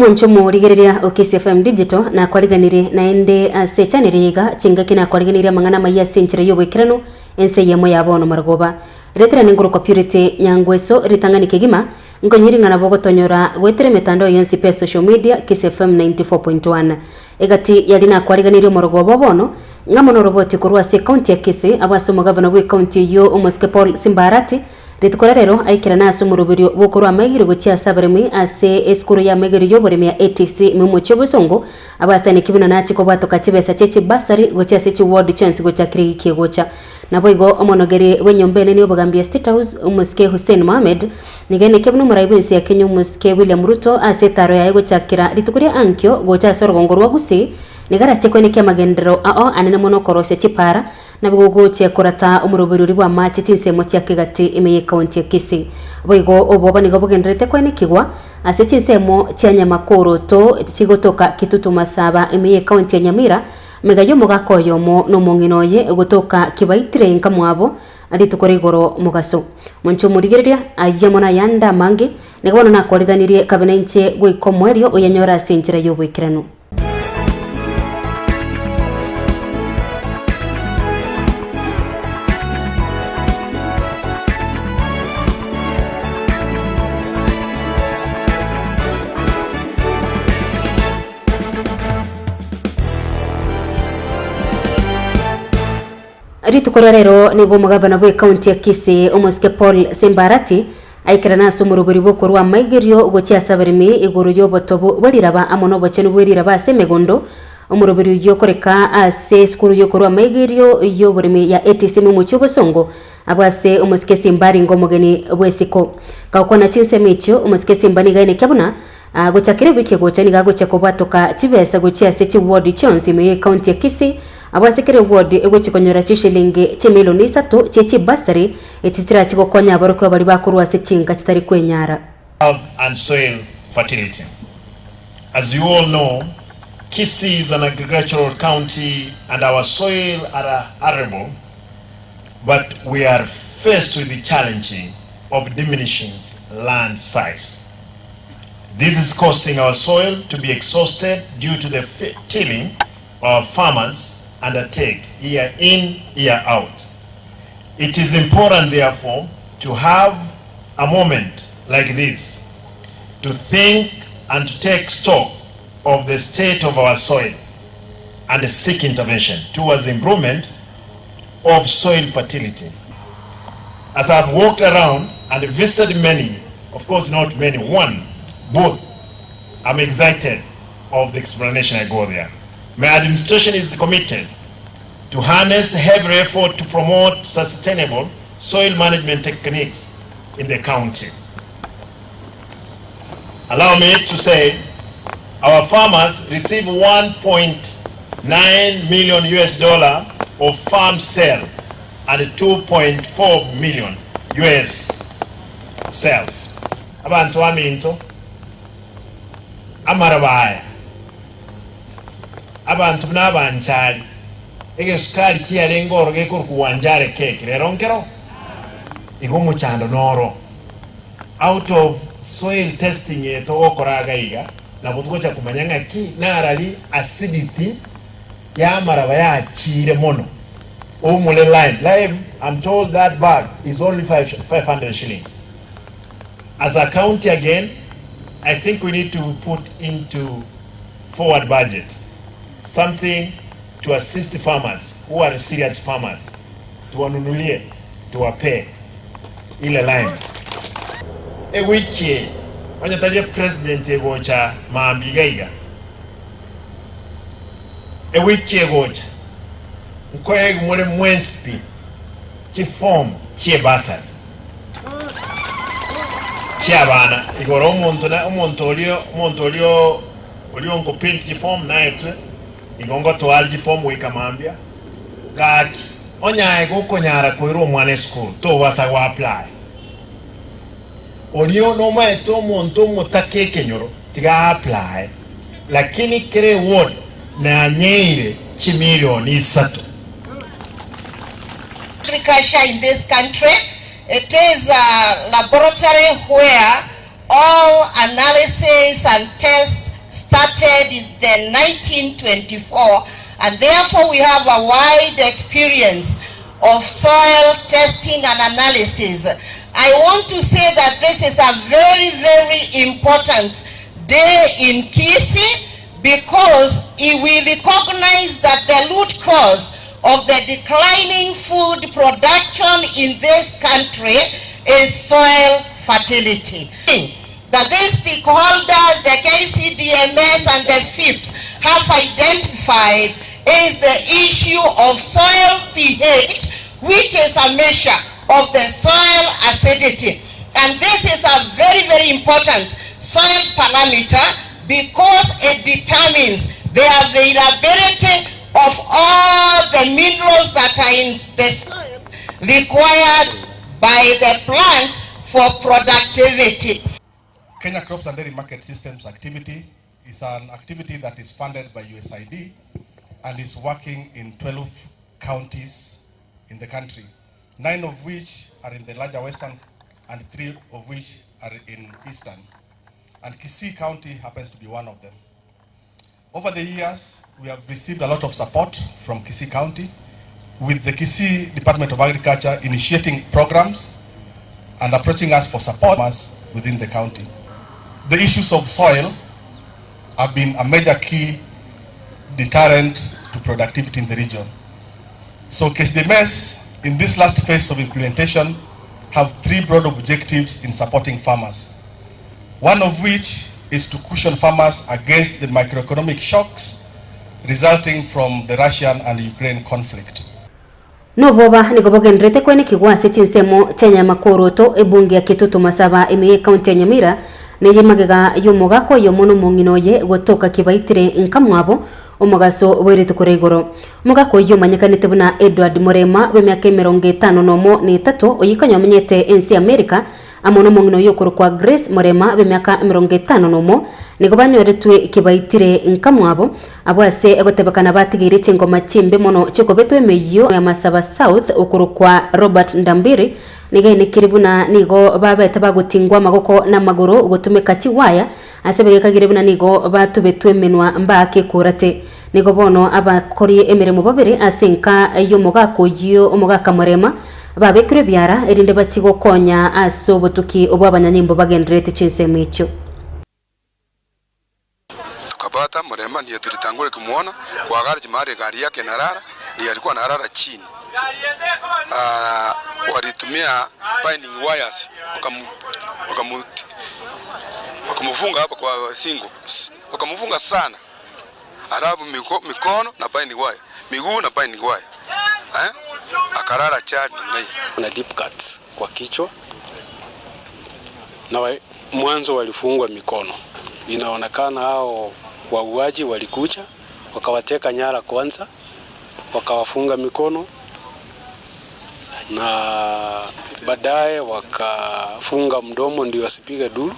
Omonche omorigereria o Kisii FM Digital nakwariganirie naende ase echaneri eye iga chingaki nakwariganirie amang'ana amayia ase enchera y'oboikeranu ense eyemo ya bono marogoba. Retera nengorokwa Purity Nyangweso ritang'ani kegima nkonye ring'ana bogotonyora goetera emetandao yonsi pe social media Kisii FM 94.1. Egati yaria nakwariganirie omorogoba o bono ng'amo noroboti korwa ase ecounty ya Kisii abwo ase omogavana bw'ecounty eyio omosike Paul Simba Arati Rituko ria rero aikerane ase omoroberio bw'okorua amaigerio gochia ase abaremi ase esukuru y'amaigerio y'oboremi ya ATC ime omochie obosongo, abasaaneki buna nachie kobwatoka chibesa chie chibasari gochia ase chiward chionsi gochakera ewiki egocha. Naboigo omonogeri bw'enyomba enene y'obogambi ya State House omosike Hussein Mohamed nigo aenekia buna omorai bw'ense ya Kenya omosike William Ruto ase etaro yaye gochakera rituko ria ankio gocha ase orogongo rwa Gusii nigo arachie koenekia amagenderero ao anene mono okorosia chipara Nabo gogochia korata omoroberi oria bw'amaache chinsemo chia kegati ime y'ekaunti ya Kisii. Boigo obwoba nigo bogendererete koenekigwa ase chinsemo chia Nyamakoroto chigotoka Kitutu Masaba ime y'ekaunti ya Nyamira, mega y'omogaka oyomo na omong'ina oye gotoka kibaitire inka mwabo rituko ria igoro mogaso. Monche omorigereria ayio amo nayande amange, nigo bono nakoriganirie kabe nainche goika omoerio oyanyore ase enchera y'oboikeranu. Rituko ria rero nigo omogavana bw'ecounty ya Kisii omosike Paul Simba Arati Aikerane ase omoroberi bw'okorua amaigerio gochia ase abaremi igoro y'obotobu bwe riraba amo nobochenu bwe riraba ase emegondo. Omoroberi oyio okoreka ase esukuru y'okorua amaigerio y'oboremi ya ATC momochie obosongo abwo ase omosike Simba aringe omogeni bw'esiko. Gakwana chinsemo echio, omosike Simba nigo aenekia buna gochakera ewiki egocha nigo agochia kobwatoka chibesa gochia ase chiward chionsi ime y'ecounty ya Kisii abwo ase kera eward egochia konyora chishilingi chimilioni isato chie chibursary Echi chirache gokonya aborokigwa baria bakorwa ase chinka chitari kwenyara. And soil fertility. As you all know, Kisii is an agricultural county and our soil are arable but we are faced with the challenge of diminishing land size. This is causing our soil to be exhausted due to the tilling our farmers undertake year in, year out. It is important therefore to have a moment like this to think and to take stock of the state of our soil and seek intervention towards improvement of soil fertility. As I've walked around and visited many, of course not many, one, both, I'm excited of the explanation I go there. My administration is committed to harness every effort to promote sustainable soil management techniques in the county. Allow me to say our farmers receive 1.9 million US dollar of farm sale and 2.4 million US sales. Abanto baminto amaraba aya Abanto buna abanchari, egesukari kiarenge oro gekorokwa Wanjare cake, rero nkero igo omochando noro. Out of soil testing eye togokora iga iga, nabo togocha komanya ng'aki narari acidity ya amaraba yachiire mono. Oumore lime, lime I'm told that bag is only 500 shillings. As a county again, I think we need to put into forward budget something to assist farmers who are serious farmers, tuwanunulie tuwapee ile lime. Ewiki eye onye tari epresident egocha mambia iga iga, ewiki egocha nkoegwe more mwensi pi chiform chie bursary chi'abana igoro omonto na omonto oria omonto oria oria onko print chiform naetwe igo ngotoa chiform goika mambia gaki onye aye gokonyara koira omwana esukuru tobasa go apply oria nomaete omonto omotaka ekenyoro tiga apply lakini kera eward nanyeire chimilion isato. Agriculture in this country. It is a laboratory where all analysis and tests. started in the 1924 and therefore we have a wide experience of soil testing and analysis. I want to say that this is a very, very important day in Kisii because it will recognize that the root cause of the declining food production in this country is soil fertility. That these stakeholders, the KCDMS and the FIPS have identified is the issue of soil pH, which is a measure of the soil acidity. And this is a very, very important soil parameter because it determines the availability of all the minerals that are in the soil required by the plant for productivity. Kenya Crops and Dairy Market Systems activity is an activity that is funded by USAID and is working in 12 counties in the country, 9 of which are in the larger western and 3 of which are in eastern. And Kisii County happens to be one of them. Over the years, we have received a lot of support from Kisii County, with the Kisii Department of Agriculture initiating programs and approaching us for support within the county. The issues of soil have been a major key deterrent to productivity in the region. So KCDMS, in this last phase of implementation, have 3 broad objectives in supporting farmers. One of which is to cushion farmers against the microeconomic shocks resulting from the Russian and Ukraine conflict. Noboba nigo bogenderete kwenekigwa ase chinsemo chia Nyamakoroto ebunge ya Kitutu Masaba ime ekaunti ya Nyamira neye magega y'omogaka oyo mono omong'ina oye gotoka kibaitire nkamwabo omogaso bweretu kore igoro. Omogaka oyo omanyekanete buna Edward Murema bw'emiaka emirongo etano nomo na etato oyikanya omenyete ensi America amo nomong'ina oyo okorokwa Grace Murema bw'emiaka emirongo etano nomo nigo banyoretwe kibaitire nkamwabo abo ase egotebekana batigeire chingoma chimbe mono chikobetwe emeyio ya Masaba South okorokwa Robert Ndambiri nigaenekire buna nigo babete bagotingwa amagoko na amagoro gotumeka chiwaya ase begekagire buna nigo batubetwe emenwa mbake kurate. Nigo bono abakori emiremo babere ase nka y'omogaka oyio omogaka Murema babekire biara erinde bachigokonya ase obotuki obw'abanyanyimbo bagenderete chinsemo echio. Tukapata Murema ndiye tulitangulia kumuona kwa gari mahali gari yake narara, ndiye alikuwa analala chini. Walitumia binding wires wakamfunga hapa kwa singo, wakamfunga sana, alafu mikono na binding wire, miguu na binding wire, akalala chali namna hii na deep cuts kwa kichwa, na mwanzo walifungwa mikono. Inaonekana hao wauaji walikuja wakawateka nyara kwanza, wakawafunga mikono na baadaye wakafunga mdomo ndio wasipige duru.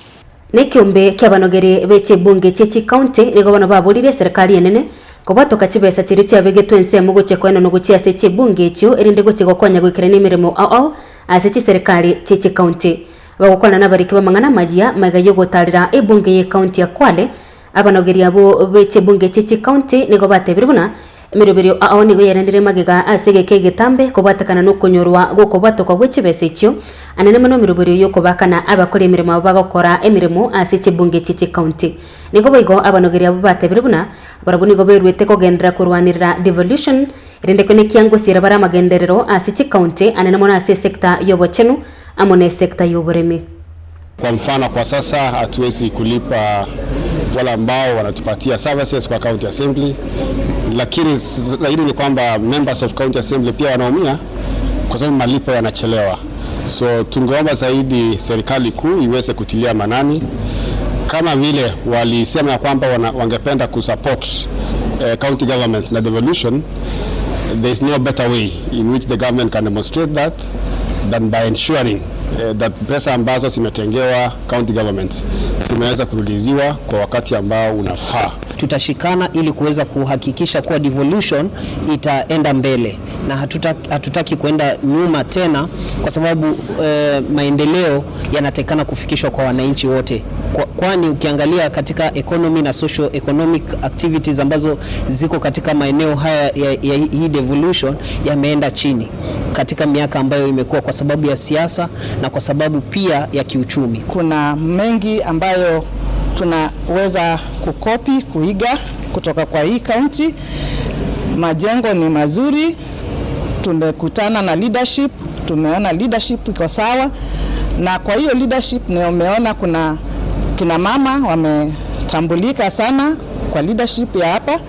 Nekiombe kiabanogere beche bunge chechi county nigo bano baburire serikali enene kobatoka chibesa chiri chiabegetwe ensemo gochia koena nogochia ase chibunge echio erinde gochia gokonya goikerania emiremo ao ao ase chiserikali chechi county. Bagokwana nabariki bamang'ana amaya maiga yogotarera ebunge ye county ya Kwale abanogeri abo beche bunge chechi county nigo batebire buna emiroberio ao nigo yarendire magega ase geke getambe kobwatekana nokonyorwa gokobwatoka gwe chibesa echio anene mono emiroberio yokobakana abakora emiremo abo bagokora emiremo ase chibunge chechi county. Nigo boigo abanogeri abo batebire buna barabwo nigo berwete kogendera korwanirira devolution erinde kone kiangosira bara amagenderero ase chikaunti anene mono ase sekta y'obochenu amo ne sekta y'oboremi. Kwa mfano kwa sasa hatuwezi kulipa wale ambao wanatupatia services kwa county assembly, lakini zaidi ni kwamba members of county assembly pia wanaumia kwa sababu malipo yanachelewa. So tungeomba zaidi serikali kuu iweze kutilia manani, kama vile walisema ya kwamba wangependa kusupport county governments na devolution. There is no better way in which the government can demonstrate that than by ensuring that pesa ambazo zimetengewa county governments zimeweza kurudiziwa kwa wakati ambao unafaa. Tutashikana ili kuweza kuhakikisha kuwa devolution itaenda mbele. na hatutaki, hatutaki kuenda nyuma tena, kwa sababu eh, maendeleo yanatakikana kufikishwa kwa wananchi wote, kwani ukiangalia katika economy na social economic activities ambazo ziko katika maeneo haya ya, ya hii devolution yameenda chini katika miaka ambayo imekuwa kwa sababu ya siasa na kwa sababu pia ya kiuchumi. Kuna mengi ambayo tunaweza kukopi kuiga kutoka kwa hii kaunti. Majengo ni mazuri, tumekutana na leadership, tumeona leadership iko sawa, na kwa hiyo leadership nimeona kuna kina mama wametambulika sana kwa leadership ya hapa,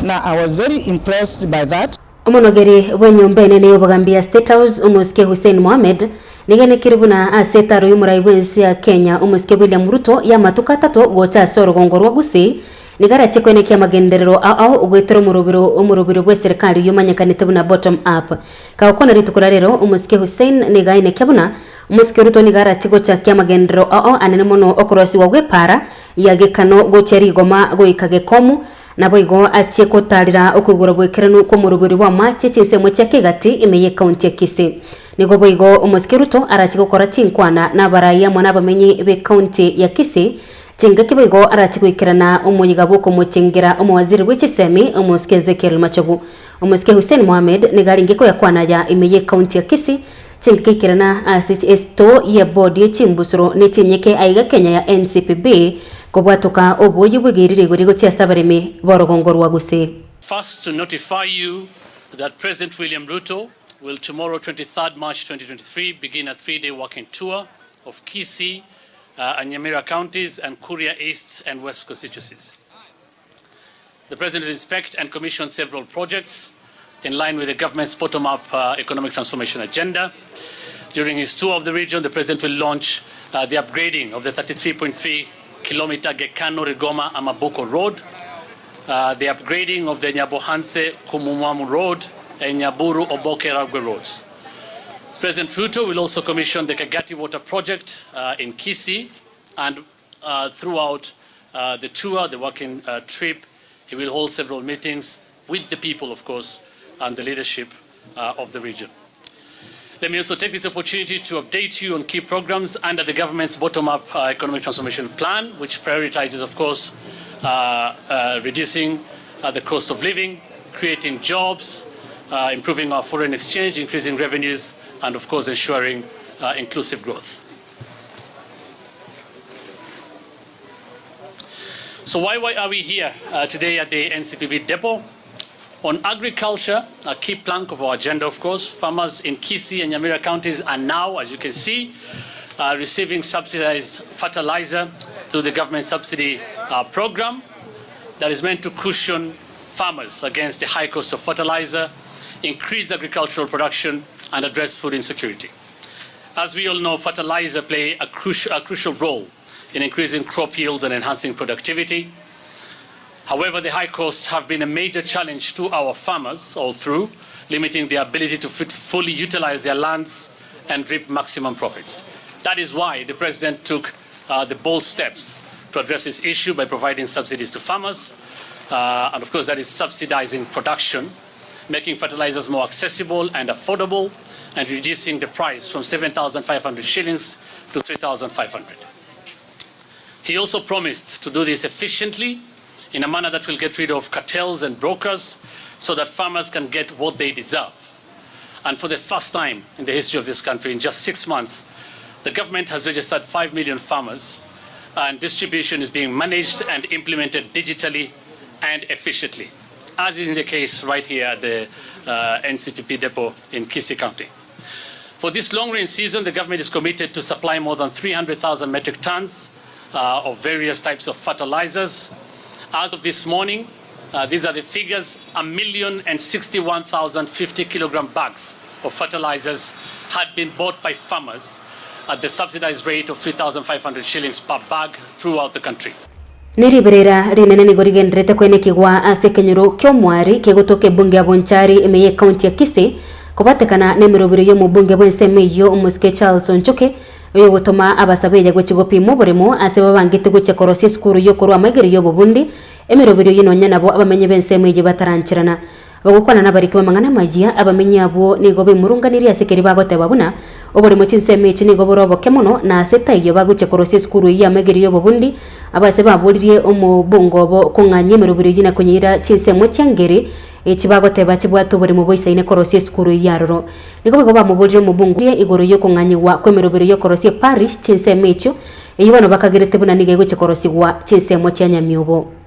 na I was very impressed by that. Omonogeri bw'enyomba enene y'obogambi ya State House, Omosike Hussein Mohamed, nigo enekire buna ase etaro y'omorai bw'ense ya Kenya, Omosike William Ruto, y'amatuko atato gocha ase orogongo rwa Gusii, nigo arache koenekia amagenderero ao ao goetera omorobero omorobero bw'eserekari oyio omanyekanete buna Bottom Up. Kagokwana rituko ria rero, Omosike Hussein nigo aenekia buna Omosike Ruto nigo arache gochakia amagenderero ao anene mono okorosigwa gw'epaara ya gekano gochia rigoma goika gekomu, Naboigo achie gotaarera okoigora bw'ekeranu kw'omoroberi bw'amache chinsemo chia kegati ime y'ekaunti ya Kisii. Nigo boigo omosike Ruto arache gokora chinkwana n'abarai amo n'abamenyi b'ekaunti ya Kisii, chingaki boigo arache goikerana omoyega bw'okomochengera omowaziri bwe chisemi omosike Ezekiel Machogu. Omosike Hussein Mohamed nigo arenge koyakwana aya ime y'ekaunti ya Kisii chingaki aikerana ase esito y'ebodi ye chimbusuro ne chinyeke aiga Kenya ya NCPB Kobwatoka oboyio bw'egeirire igoro gochia ase abaremi b'orogongo rwa Gusii. First to notify you that President William Ruto will tomorrow 23rd March 2023 begin a 3-day working tour of Kisii and Nyamira counties and Kuria East and West constituencies. The President will inspect and commission several projects in line with the government's bottom-up economic transformation agenda. During his tour of the region, the President will launch the upgrading of the 33.3 kilometer Gekano Rigoma Amabuko Road, the upgrading of the Nyabohanse Kumumwamu Road and Nyaburu Oboke Ragwe Roads. President Ruto will also commission the Kagati Water Project in Kisii, and throughout the tour, the working trip, he will hold several meetings with the people, of course, and the leadership of the region. Let me also take this opportunity to update you on key programs under the government's bottom-up economic transformation plan, which prioritizes, of course, reducing the cost of living, creating jobs, improving our foreign exchange, increasing revenues, and, of course, ensuring inclusive growth. So why are we here today at the NCPB depot? On agriculture, a key plank of our agenda, of course, farmers in Kisii and Nyamira counties are now, as you can see, receiving subsidized fertilizer through the government subsidy program that is meant to cushion farmers against the high cost of fertilizer, increase agricultural production, and address food insecurity. As we all know, fertilizer play a crucial role in increasing crop yields and enhancing productivity. However, the high costs have been a major challenge to our farmers all through, limiting their ability to fully utilize their lands and reap maximum profits. That is why the president took the bold steps to address this issue by providing subsidies to farmers, and of course that is subsidizing production, making fertilizers more accessible and affordable, and reducing the price from 7,500 shillings to 3,500. He also promised to do this efficiently, in a manner that will get rid of cartels and brokers so that farmers can get what they deserve. And for the first time in the history of this country, in just 6 months, the government has registered 5 million farmers, and distribution is being managed and implemented digitally and efficiently, as is in the case right here at the NCPB depot in Kisii County. For this long-range season, the government is committed to supply more than 300,000 metric tons of various types of fertilizers. As of this morning, these are the figures, 1,061,050 kilogram bags of fertilizers had been bought by farmers at the subsidized rate of 3,500 shillings per bag throughout the country. Neriberera rinene nigo rigenderete kwenekigwa ase ekenyoro kia omwari kegotoka ebunge ya Bonchari ime ye county ya Kisii kobatekana n'emerobero y'omobunge bw'ensemo eyio omosike Charles Onchoke oyo gotoma abasabeja gochi gopima oboremo ase babangete gochia korosia esukuru y'okorwa amaigerio y'obobundi emerobero eyio nonya nabo abamenyi b'ensemo eyio batarancherana. Bagokwana nabariki b'amang'ana amayia, abamenyi abwo nigo bemurunganirie ase keria bagoteba buna, Oborimo chinsemo echi nigo bore oboke mono, na ase taiyo bagochia korosia esukuru eyio y'amaigerio y'obobundi. Abase baboririe omobungo obo kong'anyia emeroberi eyio na konyeira chinsemo chia ngeri echi bagoteba chibwate oborimo boisaine korosia esukuru eyio aroro. Nigo boigo bamoborire omobungo igoro y'okong'anyigwa kw'emeroberi y'okorosia eparish chinsemo echio, eyio bono bakagerete buna nigo egochia korosigwa chinsemo chia Nyamiobo.